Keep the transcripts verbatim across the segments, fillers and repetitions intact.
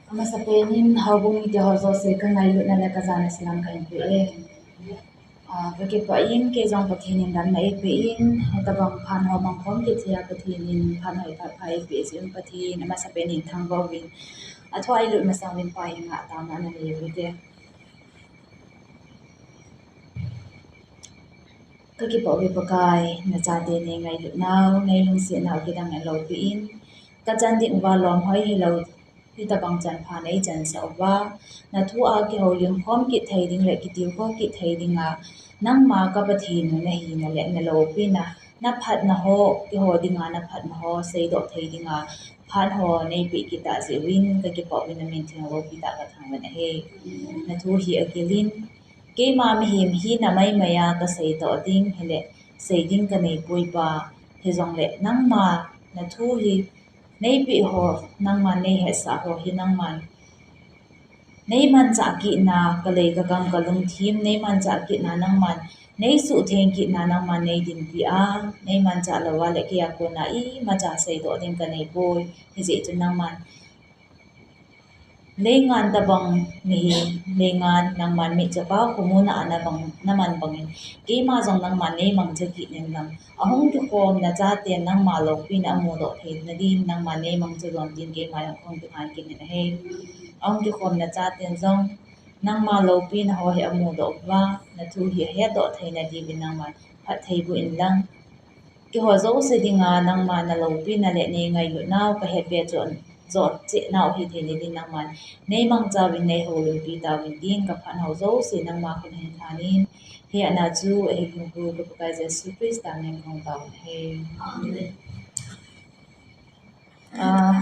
Amasapen in houbung mite ho jouse ka ngailutna le ka jana salam kahin pe e. Ah, ka kipah in, kei jong Pathen in damna eipeh in, hitabang phat ho mangkhom kit thei a Pathen in phat ho ipha pha eipeh jeh un Pathen amasapen in thangvah uvin, athua ilut masang uvin Pa henga taona nei uvin te. Ka kipah uve Pakai, nachate nei ngailutnau, nei lungsetnau kidang in loupin, ka chan ding uva lom hoi hilou, hitabang chan pha nei chansah uva, na thu a kihoulim khom kit thei ding le kitilkhou kit thei dinga, nangma ka Pathen u nahina le na loupina, na phatna ho, keiho dinga na phatna ho seidoh thei dinga, phat ho nei peh kit tah jeh uvin, ka kipah uvin, na min theng loupi tah ka thangvah in ahi. Na thu hi agil in, keima mihem hina maimai a ka seidoh ding hile, sei ding ka nei poi Pa, hijongle nangma na thu hi nei peh ho, nangman nei hetsah ho hi nangman nei manchah kitna, ka lei ka gam ka lungthim nei manchah kitna nangman, nei suhtheng kitna nangman nei dinpi a, nei manchah lou a le kei a kona imacha seidoh ding ka nei poi, hijeh chun nangman leingan tabang mihem, leingan nangman mitchopa khomuna a na bang, na man bangin, keima jong nangman nei mangcha kit in lang, ahung kikhom na chaten nangma loupina amudoh theina din, nangman nei mangcha jon din keima jong kahung kingai kit in ahi. Ahung kikhom na chaten jong, nangma loupina ho hi amudoh uva, na thu hi ahetdoh theina diuvin nangman phatthei boh in lang, keiho jouse dinga nangma na loupina le nei ngailutnau ka hetbe cheh, jot cheh nau hi theina din nangman nei mangcha uvin, nei houlimpi tauvin tin, ka phat ho jouse nangma khut hin thanin, hiche a chu ahi Pu ka Pakai Jesu Christa min in kahung taona ahi. Amen. Ah,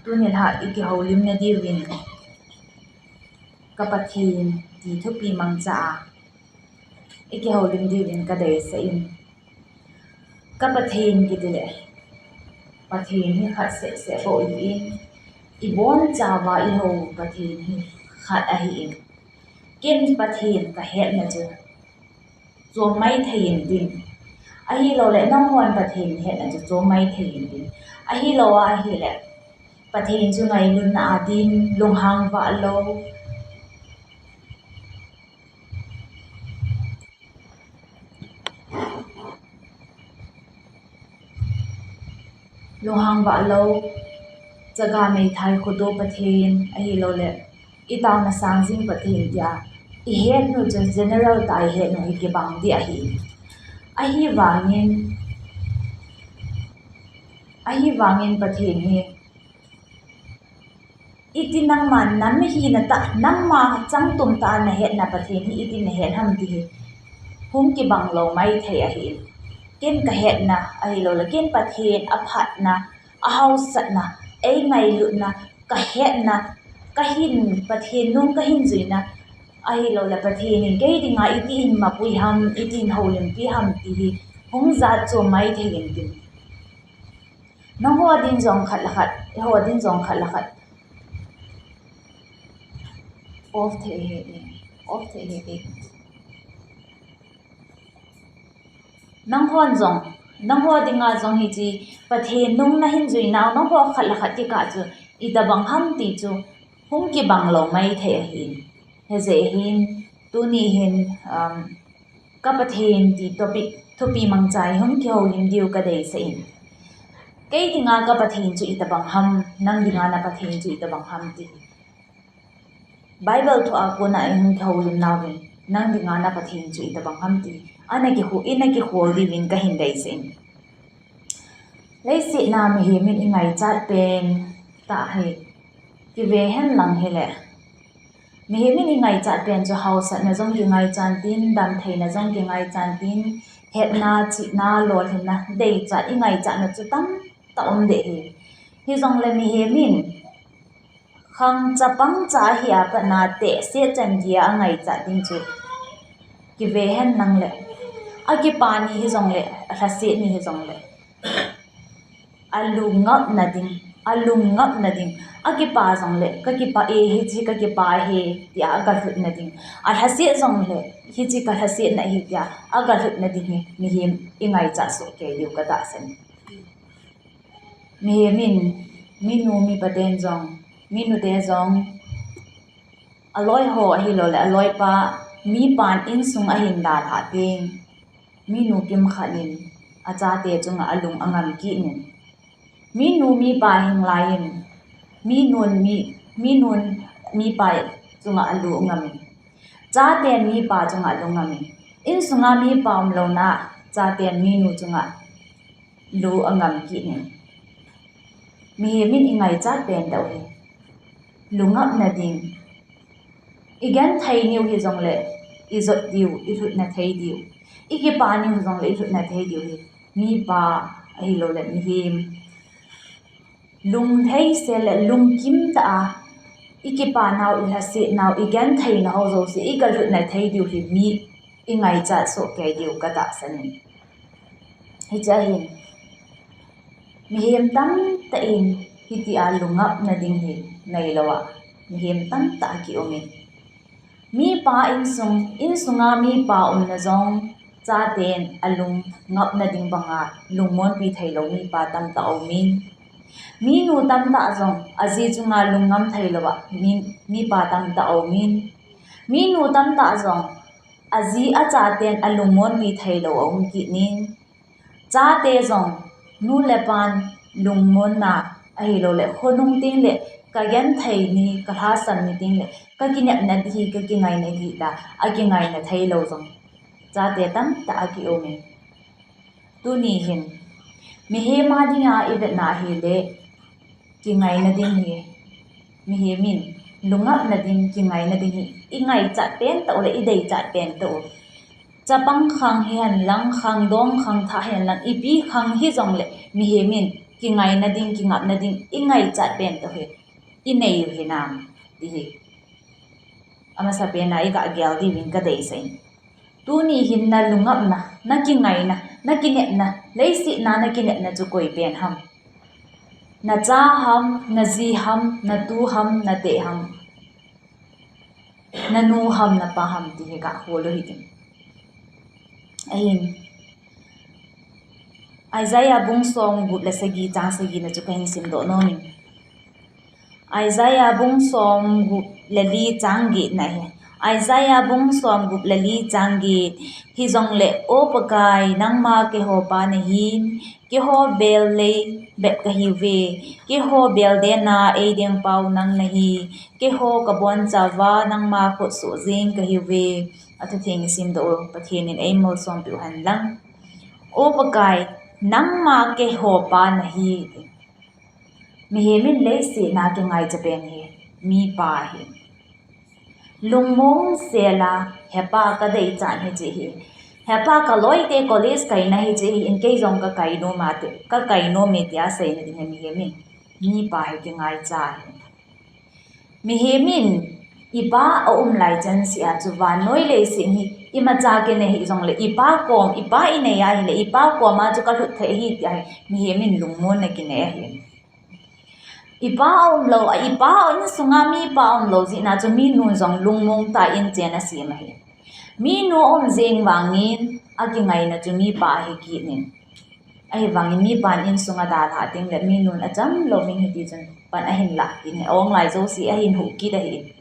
tuni lha i kihoulimna diuvin ka Pathen ti thupi mangcha a i kihoulim diuvin ka deisah in, ka Pathen kiti le Pathen hi khat seh seh bou ahin, i bonchauva i hou Pathen hi khat ahin, ken Pathen ka hetna chu chom maithei in tin, ahilou le nanghon Pathen hetna chu chom maithei in tin, ahilou a ahile Pathen chu ngailutna a din, lunghang vah lou, lunghang vah lou, chaga meithai khoto Pathen, ahilou le i taona sang jing Pathen tia i hetnu chu general tah a i hetnu hi kibang ding ahi. Ahivangin, ahivangin Pathen hi iti nangma na mihina tah, nangma changtum tah a na hetna Pathen hi iti na het ham ti hi hung kibang lou maithei ahi. Ken ka hetna ahilou le ken Pathen aphatna, ahaosatna, ei ngailutna, ka hetna, ka hin, Pathen nung ka hin juina, ahilou le Pathen in kei dinga iti in mapui ham, iti in houlimpi ham ti hi hung jat chom maithei in tin. Nangho din jong khat le khat, eiho din jong khat le khat. Off thei ahi, off thei ahi. Nanghon jong, nangho dinga jong hiche Pathen nung na hin juinau, nangho khat le khat kikah chu itobang ham ti chu hung kibang lou maithei ahin. Hijeh hin, tuni hin, um, ka Pathen ti topic thupi mangcha a hung kihoulim diu ka deisah in. Kei dinga ka Pathen chu itobang ham, nang dinga na Pathen chu itobang ham ti. Bible thu a kona i hung kihoulim nauvin, nang dinga na Pathen chu itobang ham ti. Ana kihou, ina kihou diuvin ka hin deisah in. Leiset a mihem in i ngaichat pen tah hi kive hen lang hile. Mihem in i ngaichat pen chu haosatna jong kingaichan tin, damtheina jong kingaichan tin, hetna, chihna, lolhinna, deichat, i ngaichatna chu tamtah um deh hi. Hijongle mihem in khang chapang cha ahi a pat na tehse chan geiya angaichat ding chu kive hen lang le. Akipa ni hijongle, alhaset ni hijongle, alungngapna ding, alungngapna ding. Akipa jongle, ka kipah e, hiche ka kipah e, tia agalhutna ding. Alhaset jongle, hiche ka lhasetna ahi, tia agalhutna ding hi mihem i ngaichat soh kei diu ka tahsan. Mihem in minu mipa ten jong, minu te jong, aloi ho ahilou le aloi pa, mipan insung ahin dalhah teng, minu kimkhat in achate chunga alung angam kit in. Minu mipa hing lai in, minun mi, minun mipa chunga alu angam in. Chaten mipa chunga alu angam in. Insunga mipa umlouna, chaten minu chunga lu angam kit in. Mihem in ingaichat pen tah u hi, lungapna ding. Igenthei niu hijongle, ijot diu, ilhutna thei diu. Ikipa niu hijongle, ilhutna thei diu hi, mipa ahilou le mihem. Lungtheisel le lungkim tah a, ikipa nau, ilhaset nau, igenthei nau jouse, igalhutna thei diu hi mi ingaichat soh kei diu katahsan in. Hiche ahin, mihem tamtah in hitia lungapna ding hi neilou a, mihem tamtah akium in. Mipa insung, insunga mipa umna jong, chaten alungapna ding banga lungmonpi theilou mipa tamtah aum in. Minu tamtah jong, aji chunga lungngam theilou a, mi, mipa tamtah aum in. Minu tamtah jong, aji achaten alungmonpi theilou aum kit in. Chate jong, nu le pan lungmonna ahilou le, khonung teng le, kagenthei ni, kalhasam ni teng le, kakinepna ding hi, kakingaina ding hi tia, akingaina theilou jong, chate tamtah akium in. Tuni hin, mihem a dinga ivetna hile, kingaina ding hi, mihem in, lungapna ding, kingaina ding hi, ingaichat pen tah u le, ideichat pen tah u. Chapang khang hihen lang, khangdong khangthah hihen lang, ipi khang hijongle, mihem in, kingaina ding, kingapna ding, ingaichat pen tah u hi, inei u hinam, ti hi. Amasapen a igagel diuvin kadeisah in. Tuni hin nalungapna, nakingaina, nakinepna, leiset a nakinepna chu koi pen ham? Nacha ham, naji ham, natu ham, nate ham? Nanu ham, napa ham ti hi gahol u hitin. Ahin, Isaiah bung somgup le sagi chang sagina chu kahin simdoh nom in. Isaiah bung somgup le li chang getna hi. Isaiah bung somgup le li chang get. Hijongle, O Pakai, nangma keiho pa nahin, keiho bel lei bep kahiuve. Keiho bel dena eidengpau nang nahi. Keiho kabonchauva nangma khutsoh jeng kahiuve. Athutheng isimdoh u, Pathen in eimalsompiu hen lang. O Pakai, nangma keiho pa nahi. Mihem in leiset a kingaicha pen hi, mipa hi. Lungmong sel a, hepa kadeichat hiche hi. Hepa kaloite college kaina hiche hi, in kei jong kakai nom ate, kakai nom e tia seina ding hi mihem in, mipa hi kingaicha hi. Mihem in, ipa aum lai chan seh a chu vannoi leiset hi, imacha kinei hijongle, ipa kom, ipa inei ahile, ipa koma chu kalhut thei ahi tia hi, mihem in lungmonna kinei ahi. Ipa aumlou, a ipa insunga mipa aumlou jeh a chu minun jong lungmong tah in chen asem ahi. Minu aum jeng vangin, akingaina chu mipa ahi kit in. Ahivangin mipan insunga dalhah tengle minun achamlou in hitichun pan ahin lah kit in, aum lai jouse ahin huh kit ahi.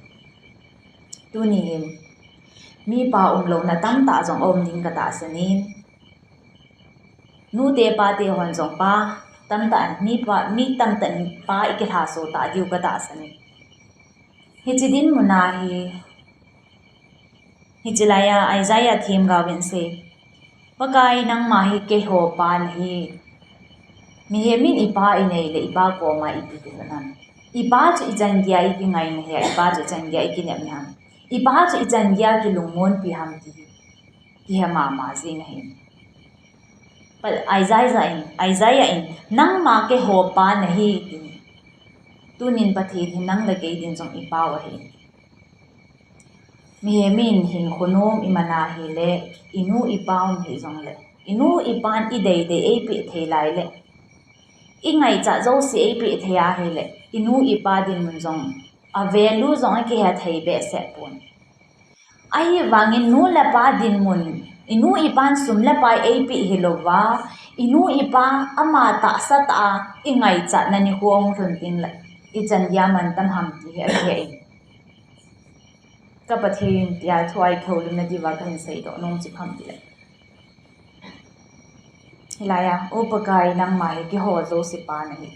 Tuni hin, mipa umlouna tamtah jong aum ding katahsan in. Nute pate hon jong pa tamtah, mipa, mi tamtah in pa ikilhaso tah diu katahsan in. Hiche dinmun a hi, hiche laiya Isaiah themgaovin asei, Pakai, nangma hi keiho pa nahi. Mihem in ipa inei le ipa koma ipi kilhut ham? Ipa chu ichan geiya ikingaina ham, ipa chu ichan geiya ikinepna ham? Ipa chu ichan geiya kilungmonpi ham ti hi kihe mama jeng ahi. Isaiah in, Isaiah in, nangma keiho pa nahi, ti. Tunin Pathen hi nang le kei din jong ipau ahi. Mihem in hinkho nom iman ahile, inu ipa um hijongle, inu ipan ideidei eipeh thei laile, ingaichat jouse eipeh thei ahile, inu ipa dinmun jong, a value jong akihe thei behseh pon. Ahivangin nu le pa dinmun, inu ipan sum le pai eipeh hilouva, Inu ipa ama tahsa tah a ingaichat na nikho hung lhun ding le ichan dia mantam ham ti hi ahi. Ka Pathen tia thu a ikihoulimna diuva kahin seidoh nom chu ipi ham tile, hilai a, O Pakai, nangma hi keiho jouse pa nahi.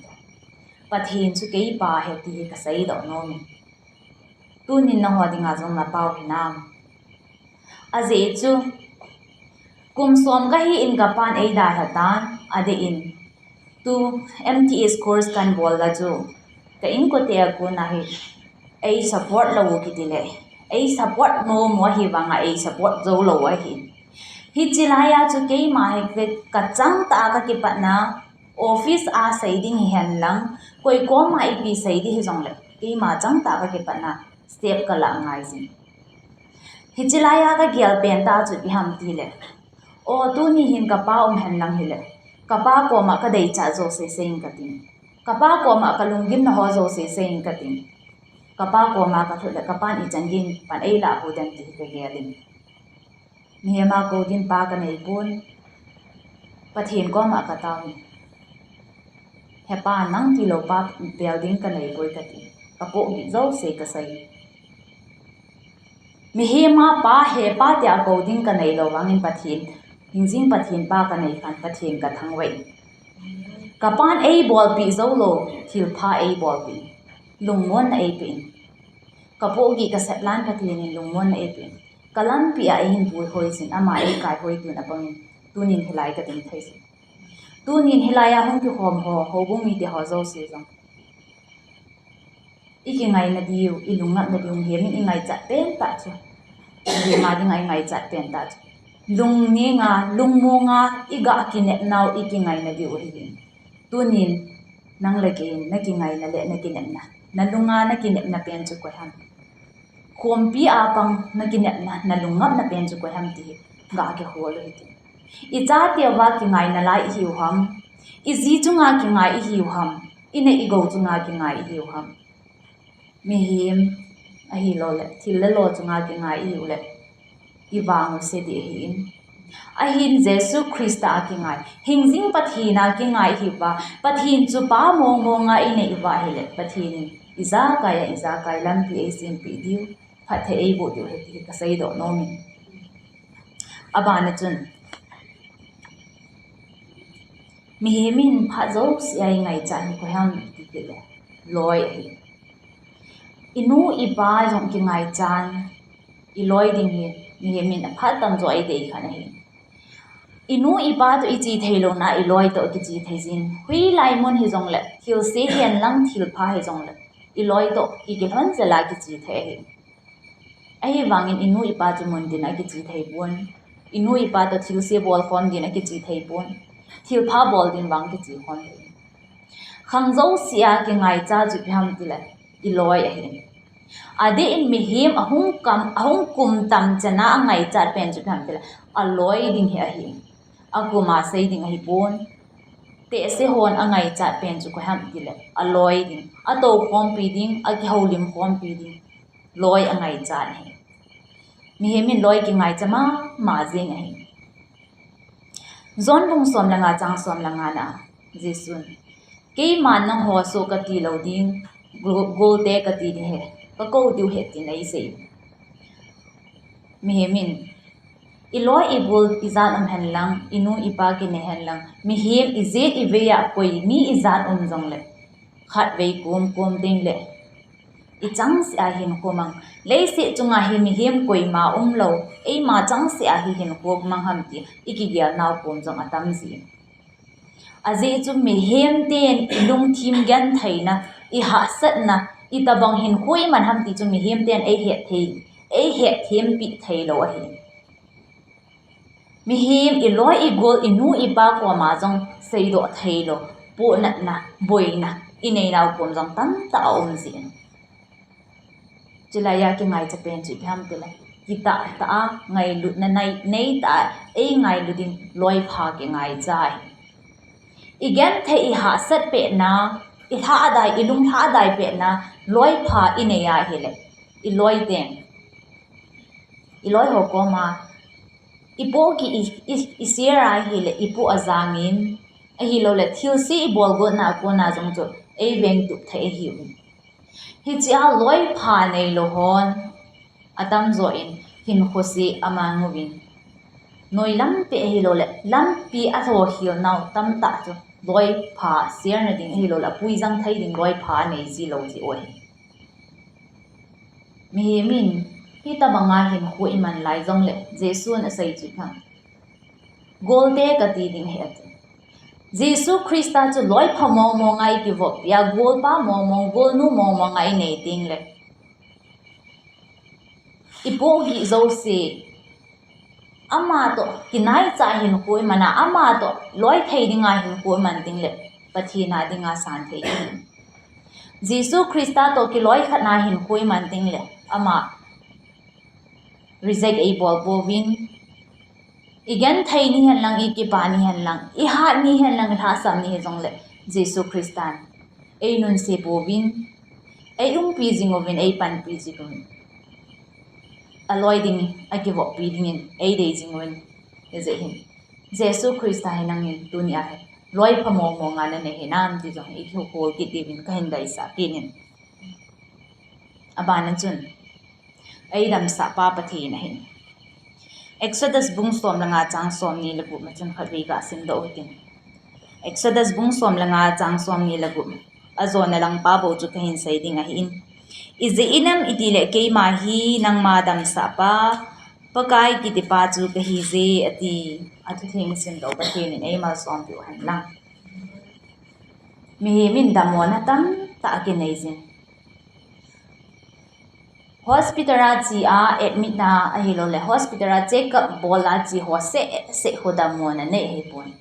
Pathen chu kei pa ahi ti hi kaseidoh nom in. Tunin nangho dinga jong napao hinam? Ajeh chu kum som kahi in kapan eidalha tan, adeh in tu M T S course kahin bol la chu ka inkote a kona hi ei support lou u kiti le, ei support nom u ahi vanga ei support jou lou u ahi. Hiche laiya chu keima hi kachang tah a kakipatna, office a sei ding hihen lang, koi koma ipi sei ding hijongle keima chang tah a kakipatna step kalah ngai jin. Hiche laiya kagel pen tah chu ipi ham tile, o, tuni hin kapa um hen lang hile, kapa koma kadeichat jouse seiyin kating, kapa koma kalunggimna ho jouse seiyin kating, kapa koma kalhut le kapan ichan geiyin pan eilah u dem ti hi kagel in. Mihem a kou ding pa kaneipon, Pathen koma katao in, He Pa, nang tilou pa bel ding kaneipoi kati. Kapohgih jouse kasei. Mihem a pa, He Pa tia kou ding kaneilou vangin Pathen, hingjing Pathen pa kaneikhan Pathen kathangvah in. Kapan eibolpeh joulou, thilpha eibolpeh in, lungmonna eipeh in. Kapohgih kasep lan Pathen in lungmonna eipeh in. Kalampi a eihin puihoijin, ama eikaihoituna bangin tunin hilai kading thei jin. Tunin hilaiya hung kikhom ho, houbung mite ho jouse jong, ikingaina diu, ilungngapna diu, mihem in ingaichat pentah chu, mihem a dinga ingaichat pentah chu, lungnenga, lungmonga iga kinepnau ikingaina diu ahi. Tunin nang le kei in nakingaina le nakinepna, nalunga nakinepna pen chu koi ham? Khompi a pang nakinepna, nalungngapna pen chu koi ham ti hi ga kihol u hite. Ichateuva kingai nalai ihiu ham? Iji chunga kingai ihiu ham? Ineh igou chunga kingai ihiu ham? Mihem ahiloule thil le lo chunga kingai ihiu le, ivang u se ding ahin. Ahin Jesu Christa a kingai, hingjing Pathen a kingai ihiuva, Pathen chu Pa mongmonga inei uva ahile, Pathen in ijakai a ijakai lampi eisempeh diu, phatthei eiboh diu ahi ti hi kaseidoh nom in. Abana chun, mihem in phat jouse a ingaichat hi koi ham ti tile, loi ahi. Inu ipa jong kingaichan, iloi ding hi mihem in aphat tamjo a eidei khan ahi. Inu ipa toh iche theilouna iloi toh kiche thei jin. Hoilai mun hijongle, thilse hihen lang thilpha hijongle, iloi toh ikilhon jel a kiche thei ahi. Ahivangin inu ipa chu mun din a kiche theipon. Inu ipa toh thilse bolkhom din a kiche theipon. Thilpha bol din vang kiche khom thei. Khang jouse a kingaicha chu ipi ham tile, iloi ahi. Adeh in mihem ahung kam, ahung kum tam chan a angaichat pen chu ipi ham tile, aloi ding hi ahi. Akum a sei ding ahipon. Tehse hon angaichat pen chu koi ham tile, aloi ding, atoukhompi ding, akihoulim khompi ding, loi angaichat ahi. Mihem in loi kingaicha mama jeng ahi. John bung som le nga chang som le nga na, Jesun, keiman nangho soh kati lou ding, gol, golte kati ding ahi, kakou diu ahi tin eisei. Mihem in iloi igol ijat um henlang, inu ipa kine henlang, mihem ijet ivei a koi mi ijat um jongle, khatvei kom kom ding le, ichangseh a hinkho mang. Leiset chunga hi mihem koima umlou, eima changseh a hi hinkho mang ham ti ikigel nau kom jong atam jin. Ajeh chu mihem ten ilungthim gentheina, ihahsatna, itobang hinkho iman ham ti chu mihem ten eihet thei, eihet thempeh theilou ahi. Mihem iloi igol inu ipa koma jong seidoh theilou, pohnatna, boina inei nau kom jong tamtah aum jin. Chulaiya kingaicha pen chu ipi ham tile, kitah tah a ngailutna nei, neitah a eingailut in loipha kingaicha ahi. Igenthei ihahsat petna, ilhadai, ilunglhadai petna loipha inei ahile, iloi ten, iloi ho koma ipoh ki i, i, i share ahile ipoh ajangin, ahilouleh thilse ibol gotna a kona jong chu eiveng tup thei ahiuvin. Hichea loipha neilou hon atamjo in hinkho se amang uvin, noi lampi ahilouleh lampi alhokhel nau tamtah chu loipha share na ding ahilouleh apuijang thei ding loipha anei jilou jeh u ahi. Mihem in hitobanga hinkho iman lai jongleh Jesun asei chu pha, golte kati ding ahi ati. Jesu Christa chu loipha mongmonga ikivoppia, golpa mongmong, golnu mongmonga inei tengleh ipoh gih jouse, amatoh kinaicha hinkho iman a, amatoh loi thei dinga hinkho iman tengleh Pathen a dinga san thei ahi. Jesu Christa toh kiloi khatna hinkho iman tengleh ama reject eibol pouvin, igenthei ni henlang, ikipa ni henlang, ihat ni henlang, ilhahsam ni hijongleh Jesu Christan einunse pouvin, eiumpi jing uvin, eipanpi jing uvin, aloi ding, akivoppi dingin eidei jing uvin. Hijeh hin Jesu Christa hi nangin tunia hi loipha mongmonga nanei hinam ti jong ikihoukhol kit diuvin kahin deisah kit in. Abana chun eidamsahpa Pathen ahin. Exodus bung som le nga chang somni le gup ma chun khatvei gasimdoh uhitin. Exodus bung som le nga chang somni le gup, ajona langpa bou chu kahin sei ding ahin. Ijeh inem itile keima hi nangma damsahpa Pakai kitipa chu kahije ati. Athutheng simdoh Pathen in eimalsompiu henlang. Mihem in dammona tamtah akinei jin. Hospital a che a admit na ahilouleh hospital a check up bol a che ho sehseh khu dammona nei ahipon.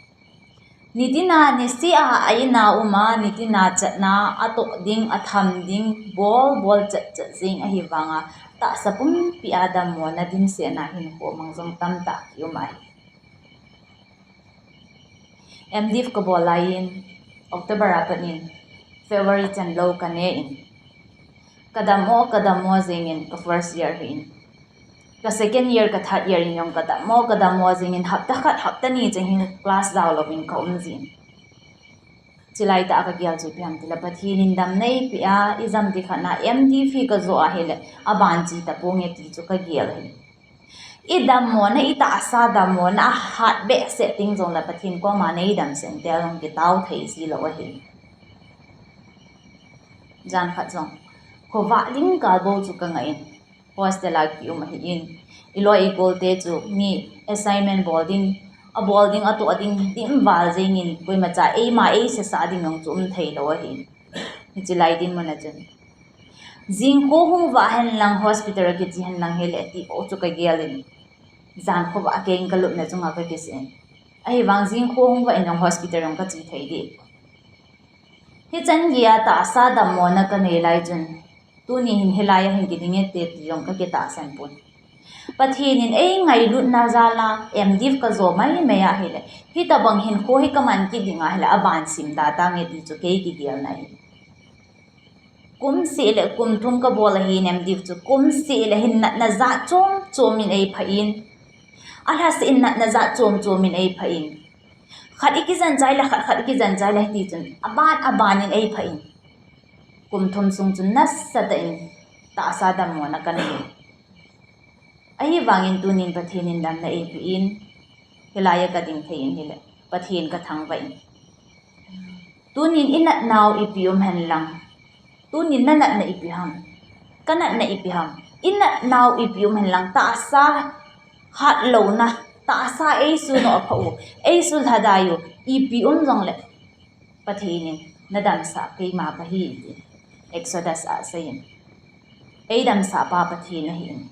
Nitina niseh a a-in a um a, nitina chatna atoh ding, atham ding, bol bol chat chat jing ahivanga, tahsa pumpia dammona dimsetna hinkho mang jong tamtah kium ahi. M.Div kabol laiyin, October a pat in February chan lou kane in, kadammo kadammo jengin ka first year hi in, ka second year, ka third year in jong kadammo kadammo jengin, hapta khat hapta ni cheng hin class jao louvin kaum jin. Chulai tah a kagel chu ipi ham tile, Pathen in damna eipeh a, ijam ti khat na M.Div hi kajoh ahile aban che taponge ti chu kagel ahi. Idammona, itahsa dammona ahat behseh teng jongle Pathen koma neidamsah in tia jong kitao thei jilou ahi. Jan khat jong khovah lingkal bou chu kangah in, hostel a kium ahin, iloi igolte chu mi assignment bol ding, abol ding, atoh ding, dimval jengin, koimacha eima eisesah ding jong chu um theilou ahin. Hiche lai dinmun a chun, jingkho hung vah henlang, hospital a kiche henlang hile ti bou chu kagel in, jan khovah keiin kalupna chunga kakisih in. Ahivang jingkho hung vah in jong hospital jong kache thei ding. Hichan geiya tahsa dammona kanei lai chun, tuni hin hilai a hin kiding e ti jong kakitahsan pon. Pathen in eingailutna jal a M.Div kajo maimai ahile, hitobang hinkho hi kaman kit ding ahile, aban sim da tange ti chu kei kigelna ahi. Kum seh le kum thum kabol ahin M.Div chu, kum seh le hin natna jat chom chom in eiphah in, alhaseh in natna jat chom chom in eiphah in, khat ikijen chai le khat, khat ikijen chai le hiti chun aban aban in eiphah in, kum thum sung chun nasatah in tahsa dammona kanei. Ahivangin tunin Pathen in damna eipeh in, hilai a kading thei in hile, Pathen kathangvah in. Tunin inatnau ipi um henlang, tunin nanatna ipi ham, kanatna ipi ham, inatnau ipi um henlang, tahsa hatlouna, tahsa eisunoh aphah u, eisulhadai u ipi um jongle, Pathen in nadamsah keima kahi ti Exodus a aseiyin, eidamsahpa Pathen ahin.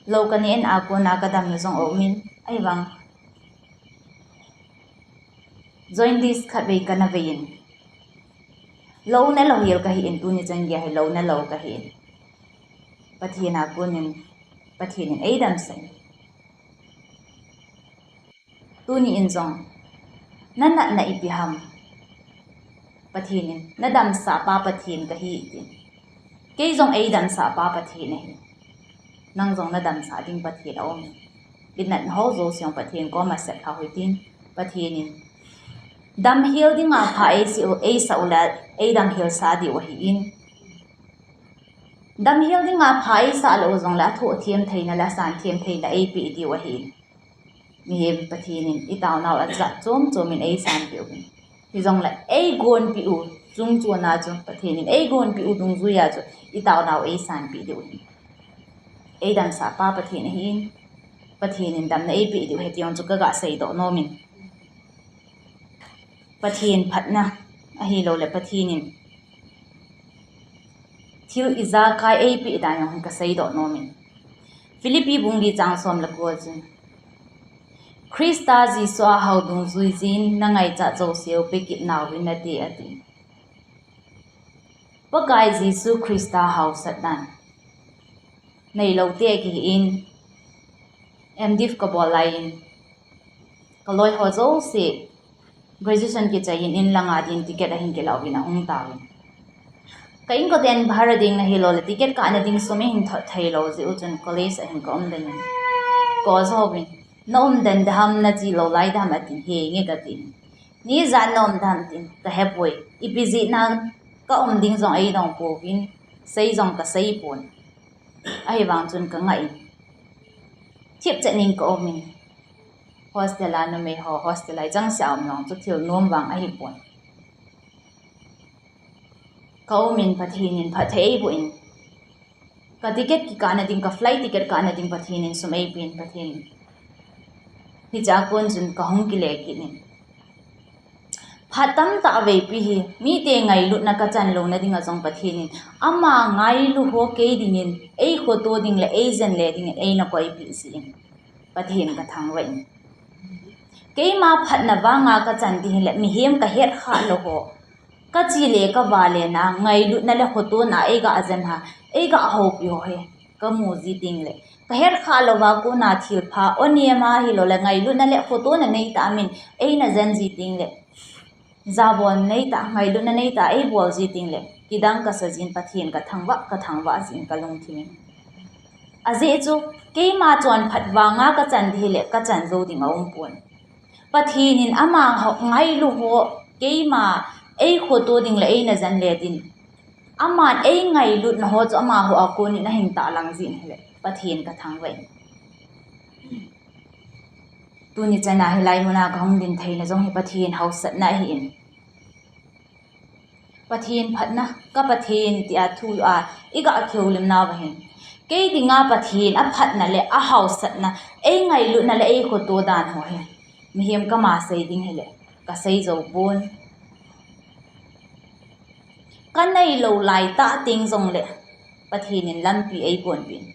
Lou kaneh a kona kadamna jong aumin, ahivang jaundice khatvei kana vei in, lou nalou hel kahin, tuni chan geiya hi lou nalou kahin. Pathen a konin, Pathen in eidamsah in. Tuni in jong, nanatna ipi ham? Pathen in, nadamsahpa Pathen kahi tin. Kei jong eidamsahpa Pathen ahi. nang jong nadamsah ding Pathen aum in. Inat ho jouse jong Pathen koma seplha hih in tin, Pathen in damhel dinga pha eisah u, eisah u le, eidamhel sah diu ahin. Damhel dinga pha eisah lou jongle athoh them theina le asan them theina eipeh diu ahin. Mihem Pathen in itaonau ajat chom chom in eisanpeh uvin. Hijongle eigonpeh u, chungchona chu Pathen in eigonpeh u dungjuiya chu itaonau eisanpeh diu ahin. Eidamsah pa Pathen ahin. Pathen in damna eipeh diu ahi ti jong chu kaga seidoh nom in. Pathen phatna ahiloule Pathen in thil ijakai eipeh dan jong hi kaseidoh nom in. Philippi bung li chang som le ko a chun, Christa Jesu a hao dungjui jin nangaichat jouseu pekit nauvin nate ati. Pakai Jesu Christa haosat dan neilou te kihi in, M.Div kabol lai in, kaloi ho jouse graduation kichai in, in langa din ticket ahin kilah uvin ahung tauvin. Ka inkoten bhara ding ahiloule ticket kahna ding sum eihin thot theilou jeh u chun college a hin kaum den in, kajo uvin, naum den ding ham, nache lou lai ding ham atin, henge katin. Ni ijat naum ding ham tin, kahepoi. Ipi jeh a kaum ding jong eidong pouvin, sei jong kaseipon. Ahivang chun kangah in, thipchet in kaum in, hostel a numei ho hostel a ichangseh a um jong chu thil nom vang ahipon. Kaum in Pathen in phatthei eiboh in, ka ticket kikahna ding, ka flight ticket kahna ding Pathen in sum eipen, Pathen in. Hichea kon chun kahung kile kit in, phat tamtah veipi hi mite ngailutna kachan louna dinga jong Pathen in ama ngailu ho kei dingin, eikhoto ding le eijen le dingin eina koipeh jeh in Pathen kathangvah in. Keima phatna vanga kachan ding hile mihem kahetkhah lou ho, kache le kavale na ngailutna le khotona eiga jen ha, eiga houpi ho hi kamu ji tengle, kahetkhah louva kona thilpha, onem a hiloule ngailutna le khotona neitah a min eina jen ji tengle, jabol neitah, ngailutna neitah a eibol ji tengle, kidang kasa jin Pathen kathangvah, kathangvah jin kalungthim in. Ajeh chu keima chonphat vanga kachan ding hile kachan jou ding aumpon. Pathen in ama ngailu ho keima eikhoto ding le eina jen le din, aman eingailutna ho chu amaho a konin ahin tahlang jin hile Pathen kathangvah in. Tuni chana hilai muna kahung din theina jong hi Pathen haosatna ahin. Pathen phatna, ka Pathen tia thu a iga kihoulimnauva hin, kei dinga Pathen aphatna le ahaosatna, eingailutna le eikhoto dan ho hi mihem kama sei ding hile kasei jou pon. Kaneilou laitah teng jongle Pathen in lampi eigonpeh in.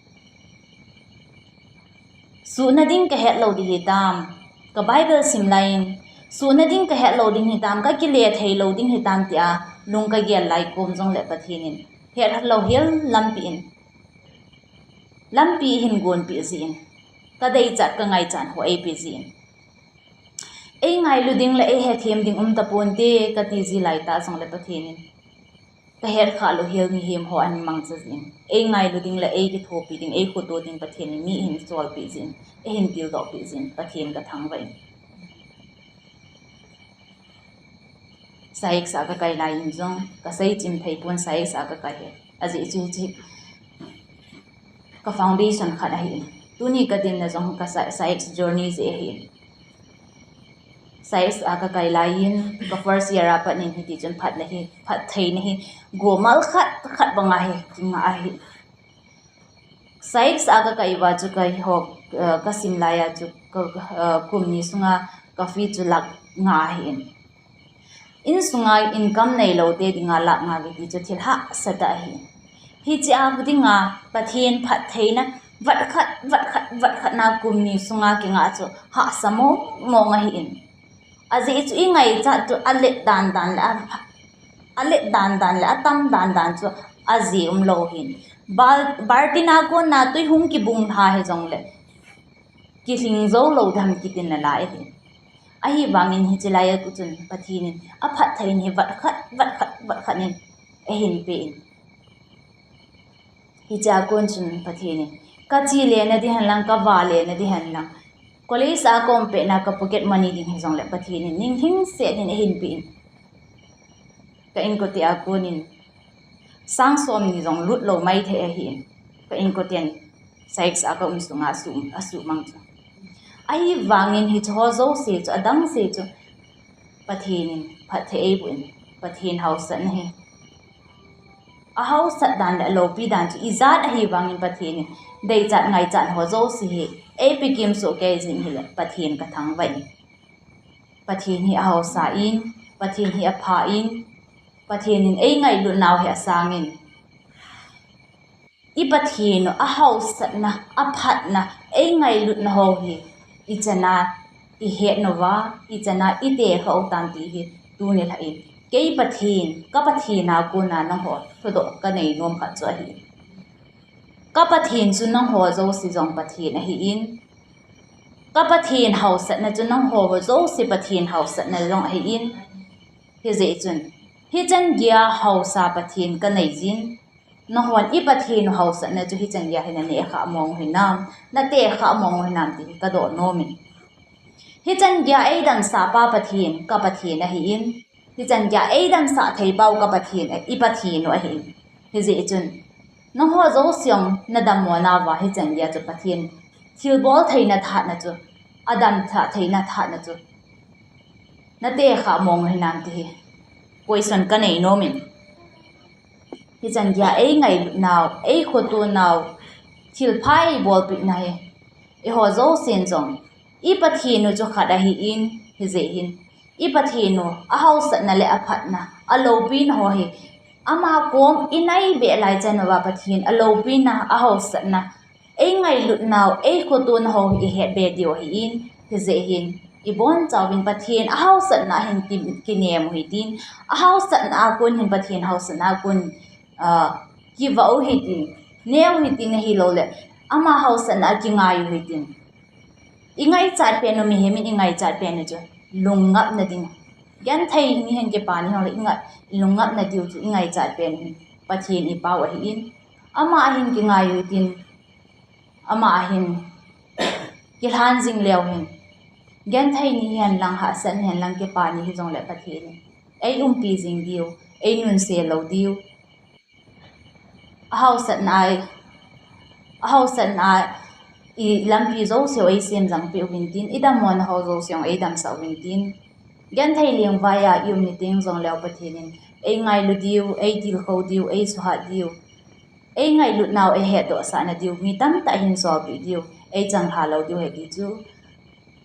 Suhna ding kahetlou ding hitam, ka Bible sim lai in, suhna ding kahetlou ding hitam, kakile theilou ding hitam tia lung kagel lai kom jongle Pathen in hetlou hel lampi in, lampi eihin gonpeh jin, kadeichat kangaichat ho eipeh jin. Eingailu ding le eihethem ding umtaponte kati ji laitah jongle Pathen in kahetkhah lou hel mihem ho ahin mangcha jin, eingailu ding le eikithopi ding, eikhoto ding Pathen in mi eihin solpeh jin, eihin tildohpeh jin, Pathen kathangvah in. SAICS a kakai lai in jong kasei chim theipon, SAICS a kakai hi. Ajeh chu hiche ka foundation khat ahin, tuni kadinna jong ka SAICS journey jeh ahin. SAICS a kakai lai in ka first year a pat in hitichun phatna hi, phattheina hi gomal khat khat banga hi kingah ahi. SAICS a kakai uva chu keiho kasim laiya chu kum ni sunga ka fee chu lakh nga ahin. Insunga income neilou te dinga lakh nga kiti chu thil hahsatah ahi. Hichea dinga Pathen phattheina vat khat, vat khat, vat khatna kum ni sunga kingah chu hahsa mong mong ahin. Ajeh chu ingaichat chu alet dan dan le, alet dan dan le, atam dan dan chu ajeh umlou hin. Baltin a kona twi hung kibunglha hijongle kilhing joulou dam kitin nalai ahin. Ahivangin hiche laiya kon chun Pathen in aphattheina hi vat khat, vat khat, vat khat in eihin peh in. Hichea kon chun Pathen in Ka chi lena di henlang, ka va lena di henlang, college a ka um petna ka pocket money ding hijongle Pathen in ninglhingset in eihin peh in. Ka inkote a konin sang somni jong lut lou maithei ahin. Ka inkoten saiks a ka um sunga asuh, asuhmang chu. Ahivangin hicheho jouse chu, adangse chu Pathen in phatthei eiboh in, Pathen haosatna hi. Ahaosat dan le aloupi dan chu ijat ahivangin Pathen in deichat ngaichat ho jouse hi eipe kim soh kei jing hile Pathen ka thangvah in. Pathen hi ahaosa in, Pathen hi apha in, Pathen in eingailutnau hi asangin. I Pathen u ahaosatna, aphatna, eingailutna ho hi ichana ihet uva, ichana itekha u tam ti hi tuni lhah in kei Pathen, ka Pathen a kona nangho thudoh kanei nom khat chu ahi. Ka Pathen chu nangho jouse jong Pathen ahin, ka Pathen haosatna chu nangho jouse Pathen haosatna jong ahin, hijeh chun hichan geiya haosa Pathen kanei jin, nanghon i Pathen u haosatna chu hichan geiya hi naneh khah mong u hinam, natekha mong u hinam ti hi kadoh nom in. Hichan geiya eidamsah pa Pathen ka Pathen ahin, hichan geiya eidamsah thei pau ka Pathen, i Pathen u ahin. Hijeh chun nangho jouse jong nadammo nauva hichan geiya chu Pathen thilbol theina thahatna chu, adamsah theina thahatna chu natekha mong u hinam ti hi question kanei nom in. Hichan geiya eingailutnau, eikhotonau, thilpha eibolpehna hi eiho jousen jong i Pathen u chu khat ahin, hijeh hin i Pathen u ahaosatna le aphatna, aloupina ho hi ama kom inai beh lai chan uva Pathen aloupina, ahaosatna, eingailutnau, eikhotona ho hi ihetbe diu ahin, hijeh hin ibonchauvin Pathen ahaosatna a hin ki, kinem u hitin, ahaosatna a kon hin Pathen haosatna a kon, ah, kivah u hitin, neo hitin ahiloule ama haosatna a kingai u hitin. Ingaichat pen u, mihem in ingaichat pen u chu lungngapna ding, genthei ni hen kipa ni hijongle inga, ilungngapna diu chu ingaichat pen u hin Pathen ipau ahin, ama a hin kingai u hitin, ama a hin kilhan jing leu hin, genthei ni hihen lang, hahsat ni hihen lang, kipa ni hijongle Pathen in eiumpi jing diu, einunse lou diu. Ahaosatna a, ahaosatna a ilampi jouseu eisem jangpeh uvintin, idammona ho jouse jong eidamsah uvintin, genthei lengvai a ium ni teng jongleu Pathen in eingailu diu, eitilkhou diu, eisuhat diu, eingailutnau eihetdohsahna diu, mi tamtah hin solpeh diu, eichanglha lou diu ahi ti chu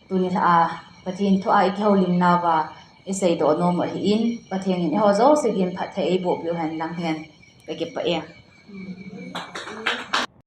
tuni lhah a Pathen thu a ikihoulimnauva iseidoh nom u ahin, Pathen in eiho jouse din phatthei eibohpeh u henlang hen, kakipah e.